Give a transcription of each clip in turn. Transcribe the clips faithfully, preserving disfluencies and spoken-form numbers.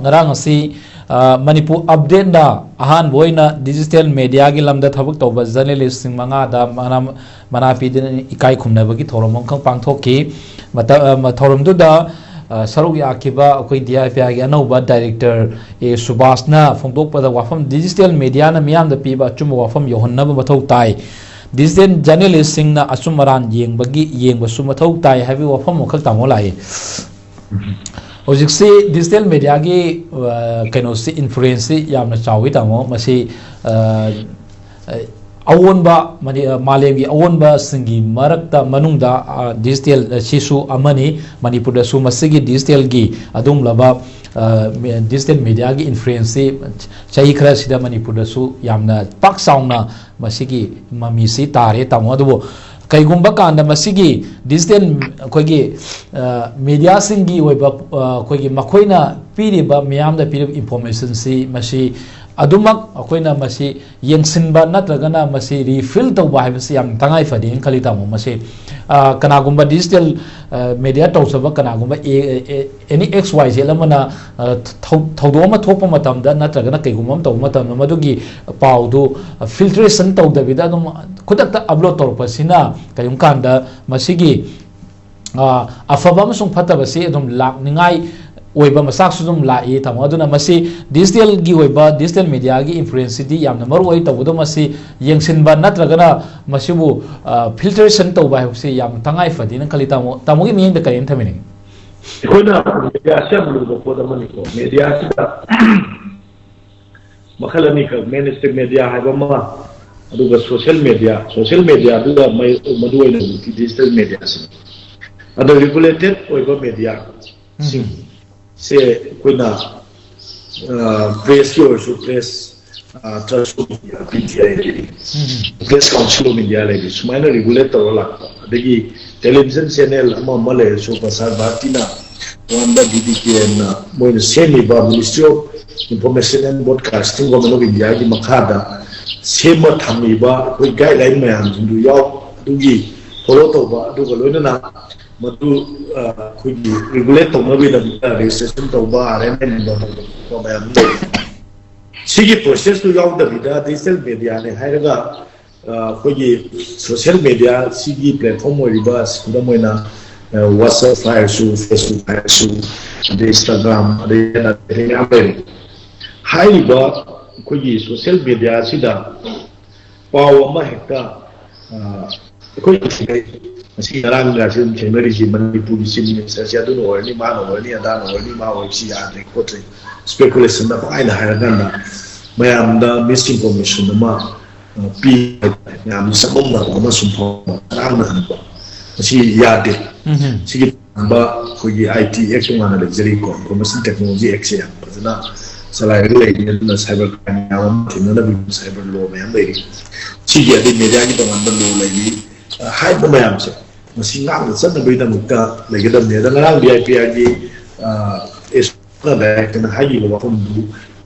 ꯉꯔꯥꯡ ꯑꯁꯤ, ꯑ, ꯃꯅꯤꯄꯨꯔ ꯑꯞꯗꯦꯠꯅ ꯑꯍꯥꯟꯕ ꯑꯣꯏꯅ ꯗꯤꯖꯤꯇꯦꯜ ꯃꯦꯗꯤꯌꯥꯒꯤ ꯂꯝꯗ ꯊꯕꯛ ꯇꯧꯕ ꯖꯔꯅꯦꯂꯤꯁꯁꯤꯡ ꯃꯉꯥꯗ ꯃꯅꯥ, ꯃꯅꯥ ꯄꯤꯗꯨꯅ ꯏꯀꯥꯏ ꯈꯨꯝꯅꯕꯒꯤ ꯊꯧꯔꯝ ꯑꯃꯈꯛ ꯄꯥꯡꯊꯣꯛꯈꯤ꯫ ꯃꯇ-, ꯑ, ꯃ-, ꯊꯧꯔꯝꯗꯨꯗ, ꯑ, ꯁꯔꯨꯛ ꯌꯥꯈꯤꯕ ꯑꯩꯈꯣꯏ ꯗꯤ ꯑꯥꯏ ꯄꯤ ꯑꯥꯏꯒꯤ ꯑꯅꯧꯕ ꯗꯥꯏꯔꯦꯛꯇꯔ ꯑꯦ ꯁꯨꯕꯥꯁꯅ ꯐꯣꯡꯗꯣꯛꯄꯗ, ꯋꯥꯐꯝ ꯗꯤꯖꯤꯇꯦꯜ ꯃꯦꯗꯤꯌꯥꯅ ꯃꯤꯌꯥꯝꯗ ꯄꯤꯕ ꯑꯆꯨꯝꯕ ꯋꯥꯐꯝ ꯌꯧꯍꯟꯅꯕ ꯃꯊꯧ ꯇꯥꯏ꯫ ꯗꯤꯖꯤꯇꯦꯜ ꯖꯔꯅꯦꯂꯤꯁꯁꯤꯡꯅ ꯑꯆꯨꯝ ꯑꯔꯥꯟ ꯌꯦꯡꯕꯒꯤ, ꯌꯦꯡꯕꯁꯨ ꯃꯊꯧ ꯇꯥꯏ ꯍꯥꯏꯕꯒꯤ ꯋꯥꯐꯝ ꯑꯃꯈꯛ ꯇꯥꯃꯣ ꯂꯥꯛꯏ꯫ ꯍꯧꯖꯤꯛꯁꯤ ꯗꯤꯖꯤꯇꯦꯜ ꯃꯦꯗꯤꯌꯥꯒꯤ, ꯑ, ꯀꯩꯅꯣꯁꯤ, ꯏꯟꯐ꯭ꯂꯨꯌꯦꯟꯁꯁꯤ ꯌꯥꯝꯅ ꯆꯥꯎꯏ, ꯇꯥꯃꯣ꯫ ꯃꯁꯤ, ꯑ, ꯑꯑꯣꯟꯕ, ꯃꯅꯤ-, ꯑ, ꯃꯥꯂꯦꯝꯒꯤ ꯑꯑꯣꯟꯕꯁꯤꯡꯒꯤ ꯃꯔꯛꯇ, ꯃꯅꯨꯡꯗ, ꯑ, ꯗꯤꯖꯤꯇꯦꯜ ꯑꯁꯤꯁꯨ ꯑꯃꯅꯤ꯫ ꯃꯅꯤꯄꯨꯔꯗꯁꯨ ꯃꯁꯤꯒꯤ ꯗꯤꯖꯤꯇꯦꯜꯒꯤ ꯑꯗꯨꯒꯨꯝꯂꯕ, ꯑ, ꯃꯦ-, ꯗꯤꯖꯤꯇꯦꯜ ꯃꯦꯗꯤꯌꯥꯒꯤ ꯏꯟꯐ꯭ꯂꯨꯌꯦꯟꯁꯁꯤ ꯆꯍꯤ ꯈꯔꯁꯤꯗ ꯃꯅꯤꯄꯨꯔꯗꯁꯨ ꯌꯥꯝꯅ ꯄꯥꯛ ꯆꯥꯎꯅ ꯃꯁꯤꯒꯤ ꯃꯃꯤꯁꯤ ꯇꯥꯔꯦ, ꯇꯥꯃꯣ꯫ ꯑꯗꯨꯕꯨ ꯀꯩꯒꯨꯝꯕ ꯀꯥꯟꯗ ꯃꯁꯤꯒꯤ ꯗꯤꯖꯤꯇꯦꯜ, ꯑꯩꯈꯣꯏꯒꯤ, ꯑ, ꯃꯦꯗꯤꯌꯥꯁꯤꯡꯒꯤ ꯑꯣꯏꯕ, ꯑ, ꯑꯩꯈꯣꯏꯒꯤ ꯃꯈꯣꯏꯅ ꯄꯤꯔꯤꯕ, ꯃꯤꯌꯥꯝꯗ ꯄꯤꯔꯤꯕ ꯏꯟꯐꯣꯔꯃꯦꯁꯟꯁꯤ, ꯃꯁꯤ ꯑꯗꯨꯃꯛ ꯑꯩꯈꯣꯏꯅ ꯃꯁꯤ ꯌꯦꯡꯁꯤꯟꯕ ꯅꯠꯇ꯭ꯔꯒꯅ ꯃꯁꯤ ꯔꯤꯐꯤꯜ ꯇꯧꯕ ꯍꯥꯏꯕꯁꯤ ꯌꯥꯝ ꯇꯉꯥꯏ ꯐꯗꯦꯅ ꯈꯜꯂꯤ, ꯇꯥꯃꯣ꯫ ꯃꯁꯤ, ꯑ, ꯀꯅꯥꯒꯨꯝꯕ ꯗꯤꯖꯤꯇꯦꯜ, ꯑ, ꯃꯦꯗꯤꯌꯥ ꯇꯧꯖꯕ ꯀꯅꯥꯒꯨꯝꯕ ꯑꯦ-, ꯑꯦ-, ꯑꯦꯅꯤ ꯑꯦꯛꯁ ꯋꯥꯏ ꯖꯦꯠ ꯑꯃꯅ, ꯑ, ꯊꯧ-, ꯊꯧꯗꯣꯛ ꯑꯃ ꯊꯣꯛꯄ ꯃꯇꯝꯗ ꯅꯠꯇ꯭ꯔꯒꯅ ꯀꯩꯒꯨꯝꯕ ꯑꯃ ꯇꯧꯕ ꯃꯇꯝꯗ, ꯃꯗꯨꯒꯤ ꯄꯥꯎꯗꯨ ꯐꯤꯜꯇ꯭ꯔꯦꯁꯟ ꯇꯧꯗꯕꯤꯗ ꯑꯗꯨꯝ ꯈꯨꯗꯛꯇ ꯑꯞꯂꯣꯗ ꯇꯧꯔꯛꯄꯁꯤꯅ ꯀꯔꯤꯒꯨꯝꯕ ꯀꯥꯟꯗ ꯃꯁꯤꯒꯤ, ꯑ, ꯑꯐꯕ ꯑꯃꯁꯨꯡ ꯐꯠꯇꯕꯁꯤ ꯑꯗꯨꯝ ꯂꯥꯛꯅꯤꯡꯉꯥꯏ ꯑꯣꯏꯕ ꯃꯆꯥꯛꯁꯨ ꯑꯗꯨꯝ ꯂꯥꯛꯏ, ꯇꯥꯃꯣ꯫ ꯑꯗꯨꯅ ꯃꯁꯤ ꯗꯤꯖꯤꯇꯦꯜꯒꯤ ꯑꯣꯏꯕ, ꯗꯤꯖꯤꯇꯦꯜ ꯃꯦꯗꯤꯌꯥꯒꯤ ꯏꯟꯐ꯭ꯂꯨꯌꯦꯟꯁꯁꯤꯗꯤ ꯌꯥꯝꯅ ꯃꯔꯨ ꯑꯣꯏ꯫ ꯇꯧꯕꯗ ꯃꯁꯤ ꯌꯦꯡꯁꯤꯟꯕ ꯅꯠꯇ꯭ꯔꯒꯅ ꯃꯁꯤꯕꯨ, ꯑ, ꯐꯤꯜꯇ꯭ꯔꯦꯁꯟ ꯇꯧꯕ ꯍꯥꯏꯕꯁꯤ ꯌꯥꯝꯅ ꯇꯉꯥꯏ ꯐꯗꯦꯅ ꯈꯜꯂꯤ, ꯇꯥꯃꯣ꯫ ꯇꯥꯃꯣꯒꯤ ꯃꯤꯠꯌꯦꯡꯗ ꯀꯔꯤꯅ ꯊꯝꯕꯤꯅꯤꯡꯉꯤ? ꯑꯩꯈꯣꯏꯅ ꯃꯦꯗꯤꯌꯥꯁꯤ ꯌꯥꯝ ꯂꯨꯕ ꯄꯣꯠ ꯑꯃꯅꯤꯀꯣ꯫ ꯃꯦꯗꯤꯌꯥꯁꯤꯗ ꯃꯈꯜ ꯑꯅꯤꯈꯛ, ꯃꯦꯟ ꯁ꯭ꯇ꯭ꯔꯤꯝ ꯃꯦꯗꯤꯌꯥ ꯍꯥꯏꯕ ꯑꯃ, ꯑꯗꯨꯒ ꯁꯣꯁꯤꯌꯦꯜ ꯃꯦꯗꯤꯌꯥ, ꯁꯣꯁꯤꯌꯦꯜ ꯃꯦꯗꯤꯌꯥꯗꯨꯗ ꯃꯩ-, ꯃꯔꯨ ꯑꯣꯏꯅ ꯍꯧꯖꯤꯛꯇꯤ ꯗꯤꯖꯤꯇꯦꯜ ꯃꯦꯗꯤꯌꯥꯁꯤꯡ꯫ ꯑꯗꯣ ꯔꯤꯒꯨꯂꯦꯇꯦꯠ ꯑꯣꯏꯕ ꯃꯦꯗꯤꯌꯥꯁꯤꯡ ꯁꯦ ꯑꯩꯈꯣꯏꯅ, ꯑ, ꯄ꯭ꯔꯦꯁꯀꯤ ꯑꯣꯏꯔꯁꯨ ꯄ꯭ꯔꯦꯁ, ꯑ, ꯇ꯭ꯔꯁ ꯑꯣꯐ ꯏꯟꯗꯤꯌꯥ, ꯄꯤ ꯇꯤ ꯑꯥꯏ ꯂꯩꯔꯤ, ꯄ꯭ꯔꯦꯁ ꯀꯥꯎꯟꯁꯤꯜ ꯑꯣꯐ ꯏꯟꯗꯤꯌꯥ ꯂꯩꯔꯤ, ꯁꯨꯃꯥꯏꯅ ꯔꯤꯒꯨꯂꯦꯠ ꯇꯧꯔ ꯂꯥꯛꯄ꯫ ꯑꯗꯒꯤ ꯇꯦꯂꯤꯚꯤꯖꯟ ꯆꯦꯅꯦꯜ ꯑꯃ ꯑꯃ ꯂꯩꯔꯁꯨ, ꯄ꯭ꯔꯁꯥꯔ ꯚꯥꯔꯇꯤꯅ ꯇꯣꯉꯥꯟꯕ ꯗꯤ ꯗꯤ ꯀꯦ ꯑꯦꯟꯅ ꯃꯣꯏꯅ ꯁꯦꯝꯃꯤꯕ Ministry of Information and Broadcasting Government of India ꯒꯤ ꯃꯈꯥꯗ ꯁꯦꯝꯃ ꯊꯝꯃꯤꯕ ꯑꯩꯈꯣꯏ ꯒꯥꯏꯗꯂꯥꯏꯟ ꯃꯌꯥꯝꯁꯤꯡꯗꯨ ꯌꯥꯎ-, ꯑꯗꯨꯒꯤ ꯐꯣꯂꯣ ꯇꯧꯕ, ꯑꯗꯨꯒ ꯂꯣꯏꯅꯅ ꯃꯗꯨ ꯑ, ꯑꯩꯈꯣꯏꯒꯤ ꯔꯤꯒꯨꯂꯦꯠ ꯇꯧꯅꯕꯒꯤꯗꯃꯛꯇ ꯔꯦꯖꯤꯁꯇ꯭ꯔꯦꯁꯟ ꯇꯧꯕ, ꯑꯥꯔ ꯑꯦꯟ ꯑꯥꯏ ꯅꯝꯕꯔ ꯇꯧꯕ ꯃꯌꯥꯝ ꯂꯩ꯫ ꯁꯤꯒꯤ ꯄ꯭ꯔꯣꯁꯦꯁꯇꯨ ꯌꯥꯎꯗꯕꯤꯗ ꯗꯤꯖꯤꯇꯦꯜ ꯃꯦꯗꯤꯌꯥꯅꯤ ꯍꯥꯏꯔꯒ ꯑ, ꯑꯩꯈꯣꯏꯒꯤ ꯁꯣꯁꯤꯌꯦꯜ ꯃꯦꯗꯤꯌꯥ ꯁꯤꯒꯤ ꯄ꯭ꯂꯦꯠꯐꯣꯝ ꯑꯣꯏꯔꯤꯕ, ꯈꯨꯗꯝ ꯑꯣꯏꯅ, ꯑ, WhatsApp ꯍꯥꯏꯔꯁꯨ, Facebook ꯍꯥꯏꯔꯁꯨ, ꯑꯗꯩ Instagram, ꯑꯗꯩ ꯍꯦꯟꯅ ꯑꯇꯩ ꯃꯌꯥꯝ ꯂꯩꯔꯤ꯫ ꯍꯥꯏꯔꯤꯕ ꯑꯩꯈꯣꯏꯒꯤ ꯁꯣꯁꯤꯌꯦꯜ ꯃꯦꯗꯤꯌꯥ ꯑꯁꯤꯗ ꯄꯥꯎ ꯑꯃ ꯍꯦꯛꯇ, ꯑ, ꯑꯩꯈꯣꯏ ꯉꯁꯤ ꯉꯔꯥꯡꯒꯁꯤ ꯑꯗꯨꯝ ꯊꯦꯡꯅꯔꯤꯁꯤ, ꯃꯅꯤꯄꯨꯔꯒꯤ ꯆꯤꯐ ꯃꯤꯅꯤꯁꯇꯔꯁꯤ ꯑꯗꯨꯅ ꯑꯣꯏꯔꯅꯤ, ꯃꯥꯅ ꯑꯣꯏꯔꯅꯤ, ꯑꯗꯥꯅ ꯑꯣꯏꯔꯅꯤ, ꯃꯥ ꯑꯣꯏꯔꯁꯤ ꯌꯥꯗ꯭ꯔꯦ ꯈꯣꯠꯇ꯭ꯔꯦ, ꯏꯁꯄꯦꯀꯨꯂꯦꯁꯟꯗ ꯄꯪꯍꯥꯏꯗ ꯍꯥꯏꯔꯀꯥꯟꯗ ꯃꯌꯥꯝꯗ ꯃꯤꯁ ꯏꯟꯐꯣꯔꯃꯦꯁꯟ ꯑꯃ, ꯑ, ꯄꯤ ꯍꯥꯏꯇꯥꯔꯦ꯫ ꯃꯌꯥꯝꯗ ꯆꯃꯝꯅꯕ ꯑꯃ ꯁꯨꯝ ꯐꯥꯎꯕ, ꯉꯔꯥꯡ ꯅꯍꯥꯟꯀꯣ꯫ ꯃꯁꯤ ꯌꯥꯗꯦ꯫ ꯎꯝ꯫ ꯁꯤꯒꯤ ꯇꯣꯉꯥꯟꯕ ꯑꯩꯈꯣꯏꯒꯤ ꯑꯥꯏ ꯇꯤ ꯑꯦꯛ ꯇꯣꯉꯥꯟꯅ ꯂꯩꯖꯔꯤꯀꯣ, ꯏꯟꯐꯣꯔꯃꯦꯁꯟ ꯇꯦꯛꯅꯣꯂꯣꯖꯤ ꯑꯦꯛꯁꯦ ꯌꯥꯝ ꯐꯖꯅ ꯆꯂꯥꯏꯔꯒ ꯂꯩꯔꯤ꯫ ꯑꯗꯨꯅ ꯁꯥꯏꯕꯔ ꯀ꯭ꯔꯥꯏꯝ ꯃꯌꯥꯝ ꯑꯃ ꯊꯦꯡꯅꯅꯕꯒꯤ ꯁꯥꯏꯕꯔ ꯂꯣ ꯃꯌꯥꯝ ꯂꯩꯔꯤ꯫ ꯁꯤꯒꯤ ꯑꯗꯩ ꯃꯦꯗꯤꯌꯥꯒꯤ ꯇꯣꯉꯥꯟꯕ ꯂꯣ ꯂꯩꯔꯤ꯫ ꯑ, ꯍꯥꯏꯔꯤꯕ ꯃꯌꯥꯝꯁꯦ ꯃꯁꯤ ꯉꯥꯛꯅ ꯆꯠꯅꯕꯒꯤꯗꯃꯛꯇ ꯂꯩꯒꯗꯕꯅꯤ꯫ ꯑꯗ ꯉꯔꯥꯡ ꯚꯤ ꯑꯥꯏ ꯄꯤ ꯑꯥꯔꯒꯤ, ꯑ, ꯑꯦꯁ ꯗꯥꯏꯔꯦꯛꯇꯔꯅ ꯍꯥꯏꯈꯤꯕ ꯋꯥꯐꯝꯗꯨ,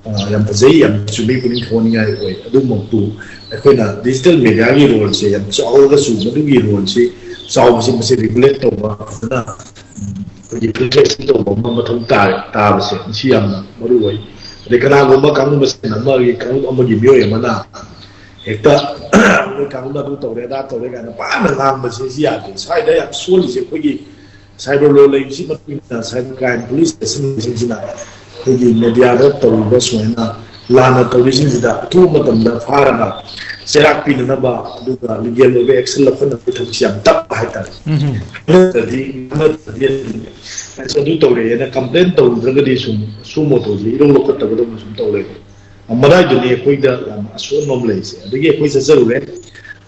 ꯑ, ꯌꯥꯝ ꯐꯖꯩ, ꯌꯥꯝ ꯆꯨꯝꯃꯤ, ꯄꯨꯛꯅꯤꯡ ꯊꯧꯒꯠꯅꯤꯡꯉꯥꯏ ꯑꯣꯏ꯫ ꯑꯗꯨꯃꯛꯄꯨ ꯑꯩꯈꯣꯏꯅ ꯗꯤꯖꯤꯇꯦꯜ ꯃꯦꯗꯤꯌꯥꯒꯤ ꯔꯣꯜꯁꯦ ꯌꯥꯝ ꯆꯥꯎꯔꯒꯁꯨ, ꯃꯗꯨꯒꯤ ꯔꯣꯜꯁꯤ ꯆꯥꯎꯕꯁꯤ ꯃꯁꯤ ꯔꯤꯒꯨꯂꯦꯠ ꯇꯧꯕ ꯐꯖꯅ, ꯎꯝ, ꯑꯩꯈꯣꯏꯒꯤ ꯔꯤꯐ꯭ꯂꯦꯛꯁꯟ ꯇꯧꯕ ꯑꯃ ꯃꯊꯧ ꯇꯥꯔꯦ, ꯇꯥꯕꯁꯦ ꯃꯁꯤ ꯌꯥꯝꯅ ꯃꯔꯨ ꯑꯣꯏ꯫ ꯑꯗꯩ ꯀꯅꯥꯒꯨꯝꯕ ꯀꯥꯡꯕꯨ ꯃꯁꯦꯟ ꯑꯃꯒꯤ, ꯀꯥꯡꯂꯨꯞ ꯑꯃꯒꯤ ꯃꯤꯑꯣꯏ ꯑꯃꯅ ꯍꯦꯛꯇ ꯃꯣꯏ ꯀꯥꯡꯕꯨꯅ ꯑꯗꯨ ꯇꯧꯔꯦ, ꯑꯗꯥ ꯇꯧꯔꯦ ꯀꯥꯏꯅ ꯄꯥꯛꯅ ꯉꯥꯡꯕꯁꯦ ꯁꯤ ꯌꯥꯗꯦ꯫ ꯁ꯭ꯋꯥꯏꯗ ꯌꯥꯝ ꯁꯣꯜꯂꯤꯁꯦ ꯑꯩꯈꯣꯏꯒꯤ ꯁꯥꯏꯕꯔ ꯂꯣ ꯂꯩꯕꯁꯤ ꯃꯇꯨꯡ ꯏꯟꯅ ꯁꯥꯏꯕꯔ ꯀ꯭ꯔꯥꯏꯝ ꯄꯨꯂꯤꯁ ꯁ꯭ꯇꯦꯁꯟꯁꯤꯡꯁꯤꯅ ꯑꯩꯈꯣꯏꯒꯤ ꯃꯦꯗꯤꯌꯥꯗ ꯇꯧꯔꯤꯕ ꯁꯨꯃꯥꯏꯅ ꯂꯥꯟꯅ ꯇꯧꯔꯤꯁꯤꯡꯁꯤꯗ ꯑꯊꯨꯕ ꯃꯇꯝꯗ ꯐꯥꯔꯒ ꯆꯩꯔꯥꯛ ꯄꯤꯅꯅꯕ, ꯑꯗꯨꯒ ꯂꯤꯒꯦꯜ ꯑꯣꯏꯕ ꯑꯦꯛꯁꯟ ꯂꯧꯈꯠꯅꯕꯒꯤ ꯊꯕꯛꯁꯤ ꯌꯥꯝ ꯇꯞꯄ ꯍꯥꯏꯇꯥꯔꯦ꯫ ꯎꯝ꯫ ꯅꯠꯇ꯭ꯔꯗꯤ, ꯅꯠꯇ꯭ꯔꯗꯤ ꯑꯗꯨ ꯇꯧꯔꯦꯅ ꯀꯝꯄ꯭ꯂꯦꯟ ꯇꯧꯔꯨꯗ꯭ꯔꯒꯗꯤ ꯁꯨꯝ ꯁꯨ ꯃꯣꯇꯣꯁꯦ ꯏꯔꯧ ꯂꯧꯈꯠꯇꯕꯗꯧꯅ ꯁꯨꯝ ꯇꯧ ꯂꯩꯕ꯫ ꯃꯗꯥꯏꯗꯨꯅꯤ ꯑꯩꯈꯣꯏꯗ ꯌꯥꯝ ꯑꯁꯣꯟꯕ ꯑꯃ ꯂꯩꯔꯤꯁꯦ꯫ ꯑꯗꯒꯤ ꯑꯩꯈꯣꯏ ꯆꯠꯆꯔꯨꯔꯦ,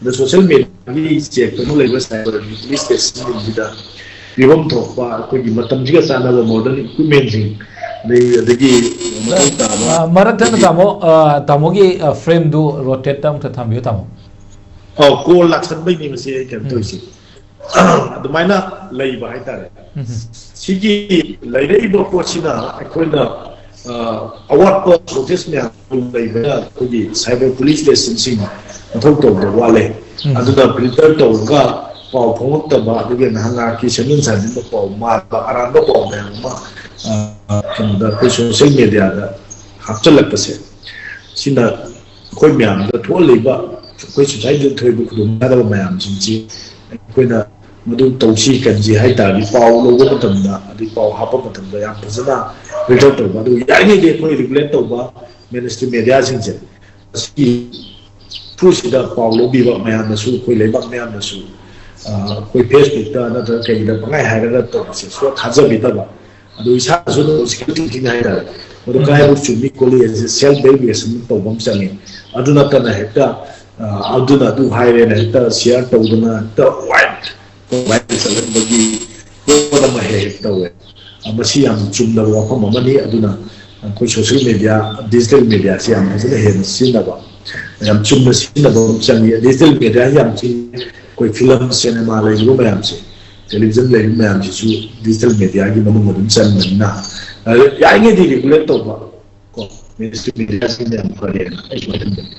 ꯑꯗ ꯁꯣꯁꯤꯌꯦꯜ ꯃꯦꯗꯤꯌꯥꯒꯤ ꯆꯦꯛꯇ ꯑꯃ ꯂꯩꯕ ꯁꯥꯏꯕꯔ ꯄꯨꯂꯤꯁ ꯁ꯭ꯇꯦꯁꯟꯁꯤꯡꯁꯤꯗ ꯄꯤꯐꯝ ꯊꯣꯛꯄ ꯑꯩꯈꯣꯏꯒꯤ ꯃꯇꯝꯁꯤꯒ ꯆꯥꯟꯅꯕ ꯃꯣꯗꯔꯟ ꯏꯀ꯭ꯋꯤꯞꯃꯦꯟꯁꯤꯡ, ꯑꯗꯩ, ꯑꯗꯒꯤ ꯃꯊꯧ ꯇꯥꯕ ꯑ, ꯃꯔꯛ ꯊꯠꯅ ꯑꯩꯈꯣꯏꯒꯤ ꯇꯥꯃꯣ, ꯑ, ꯇꯥꯃꯣꯒꯤ, ꯑ, ꯐ꯭ꯔꯦꯝꯗꯨ ꯔꯣꯇꯦꯠꯇ ꯑꯃꯨꯛꯇ ꯊꯝꯕꯤꯌꯨ, ꯇꯥꯃꯣ꯫ ꯑꯧ, ꯀꯣꯜ ꯂꯥꯛꯁꯟꯕꯩꯅꯤ ꯃꯁꯤ ꯑꯩ ꯀꯩꯅꯣ ꯎꯝ꯫ ꯇꯧꯔꯤꯁꯦ꯫ ꯑꯗꯨꯃꯥꯏꯅ ꯂꯩꯕ ꯍꯥꯏꯇꯥꯔꯦ꯫ ꯎꯝ꯫ ꯁꯤꯒꯤ ꯂꯩꯔꯛꯏꯕ ꯄꯣꯠꯁꯤꯅ ꯑꯩꯈꯣꯏꯅ, ꯑ, ꯑꯋꯥꯠꯄ ꯁꯣꯔꯇꯦꯖ ꯃꯌꯥꯝ ꯂꯩꯕꯅ ꯑꯩꯈꯣꯏꯒꯤ ꯁꯥꯏꯕꯔ ꯄꯨꯂꯤꯁ ꯁ꯭ꯇꯦꯁꯟꯁꯤꯡ ꯃꯊꯧ ꯇꯧꯕꯗ ꯋꯥꯠꯂꯦ꯫ ꯎꯝ꯫ ꯑꯗꯨꯅ ꯐꯤꯜꯇꯔ ꯇꯧꯔꯒ ꯄꯥꯎ ꯐꯣꯡꯂꯛꯇꯕ, ꯑꯗꯨꯒ ꯅꯍꯥꯟ ꯉꯥꯏꯍꯥꯛꯀꯤ ꯁꯦꯝꯖꯤꯟ ꯁꯥꯖꯤꯟꯕ ꯄꯥꯎ ꯃꯥꯟꯕ ꯑꯔꯥꯟꯕ ꯄꯥꯎ ꯃꯌꯥꯝ ꯑꯃ ꯑ, ꯀꯩꯅꯣꯗ ꯑꯩꯈꯣꯏ ꯁꯣꯁꯤꯌꯦꯜ ꯃꯦꯗꯤꯌꯥꯗ ꯍꯥꯞꯆꯤꯜꯂꯛꯄꯁꯦ, ꯁꯤꯅ ꯑꯩꯈꯣꯏ ꯃꯌꯥꯝꯗ ꯊꯣꯛꯍꯜꯂꯤꯕ, ꯑꯩꯈꯣꯏ ꯁꯣꯁꯥꯏꯇꯤꯗ ꯊꯣꯛꯏꯕ ꯈꯨꯗꯣꯡꯆꯥꯗꯕ ꯃꯌꯥꯝꯁꯤꯡꯁꯤ ꯑꯩꯈꯣꯏꯅ ꯃꯗꯨ ꯇꯧꯁꯤ ꯀꯟꯁꯤ ꯍꯥꯏ ꯇꯥꯔꯗꯤ, ꯄꯥꯎ ꯂꯧꯕ ꯃꯇꯝꯗ ꯑꯗꯩ ꯄꯥꯎ ꯍꯥꯞꯄ ꯃꯇꯝꯗ ꯌꯥꯝ ꯐꯖꯅ ꯔꯤꯒꯨꯂꯦꯠ ꯇꯧꯕ, ꯑꯗꯨ ꯌꯥꯔꯤꯉꯩꯗꯤ ꯑꯩꯈꯣꯏ ꯔꯤꯒꯨꯂꯦꯠ ꯇꯧꯕ ꯃꯦꯟ ꯁ꯭ꯇ꯭ꯔꯤꯝ ꯃꯦꯗꯤꯌꯥꯁꯤꯡꯁꯦ ꯑꯁꯤꯒꯤ ꯊ꯭ꯔꯨꯁꯤꯗ ꯄꯥꯎ ꯂꯧꯕꯤꯕ ꯃꯌꯥꯝꯅꯁꯨ, ꯑꯩꯈꯣꯏ ꯂꯩꯕꯥꯛ ꯃꯌꯥꯝꯅꯁꯨ, ꯑ, ꯑꯩꯈꯣꯏ ꯐꯦꯁꯕꯨꯛꯇ ꯅꯠꯇ꯭ꯔꯒ ꯀꯩꯗ ꯄꯪꯍꯥꯏ ꯍꯥꯏꯔꯒ ꯇꯧꯕꯁꯦ ꯁꯨꯡꯊꯥ ꯊꯥꯖꯕꯤꯗꯕ꯫ ꯑꯗꯣ ꯏꯁꯥꯅꯁꯨ ꯂꯣꯖꯤꯀꯦꯜ ꯊꯤꯡꯀꯤꯡ ꯍꯥꯏꯇꯥꯔꯦ, ꯃꯗꯨ ꯀꯥꯏꯕ ꯆꯨꯝꯃꯤ ꯈꯣꯠꯂꯤ ꯍꯥꯏꯁꯦ ꯁꯦꯜꯐ ꯏꯚꯦꯂꯨꯑꯦꯁꯟ ꯇꯧꯕ ꯑꯃ ꯆꯪꯉꯤ꯫ ꯑꯗꯨ ꯅꯠꯇꯅ ꯍꯦꯛꯇ, ꯑ, ꯑꯗꯨꯅ ꯑꯗꯨ ꯍꯥꯏꯔꯦꯅ ꯍꯦꯛꯇ ꯁꯤꯌꯥꯔ ꯇꯧꯗꯅ ꯍꯦꯛꯇ ꯋꯥꯏꯠ ꯋꯥꯏꯠ ꯆꯠꯍꯟꯕꯒꯤ ꯄꯣꯠ ꯑꯃ ꯍꯦꯛ ꯍꯦꯛ ꯇꯧꯋꯦ꯫ ꯑ, ꯃꯁꯤ ꯌꯥꯝ ꯆꯨꯝꯗꯕ ꯋꯥꯐꯝ ꯑꯃꯅꯤ꯫ ꯑꯗꯨꯅ ꯑꯩꯈꯣꯏ ꯁꯣꯁꯤꯌꯦꯜ ꯃꯦꯗꯤꯌꯥ, ꯗꯤꯖꯤꯇꯦꯜ ꯃꯦꯗꯤꯌꯥꯁꯤ ꯌꯥꯝ ꯐꯖꯅ ꯍꯦꯟꯅ ꯁꯤꯖꯤꯟꯅꯕ, ꯌꯥꯝ ꯆꯨꯝꯅ ꯁꯤꯖꯤꯟꯅꯕ ꯑꯃ ꯆꯪꯉꯤ꯫ ꯗꯤꯖꯤꯇꯦꯜ ꯃꯦꯗꯤꯌꯥ ꯌꯥꯝ ꯆꯤꯡꯉꯤ꯫ ꯑꯩꯈꯣꯏ ꯐꯤꯂꯝ, ꯁꯤꯅꯦꯃꯥ ꯂꯩꯔꯤꯕ ꯃꯌꯥꯝꯁꯦ, ꯇꯦꯂꯤꯚꯤꯖꯟ ꯂꯩꯔꯤꯕ ꯃꯌꯥꯝꯁꯤꯁꯨ ꯗꯤꯖꯤꯇꯦꯜ ꯃꯦꯗꯤꯌꯥꯒꯤ ꯃꯅꯨꯡ ꯑꯗꯨꯝ ꯆꯟꯕꯅꯤꯅ, ꯑ, ꯌꯥꯔꯤꯉꯩꯗꯤ ꯔꯤꯒꯨꯂꯦꯠ ꯇꯧꯕ ꯀꯣ, ꯃꯦꯟ ꯁ꯭ꯇ꯭ꯔꯤꯝ ꯃꯦꯗꯤꯌꯥꯁꯤꯡꯅ ꯌꯥꯝ ꯐꯔꯦꯅ ꯑꯩ ꯁꯨꯃꯥꯏꯅ ꯊꯝꯖꯒꯦ꯫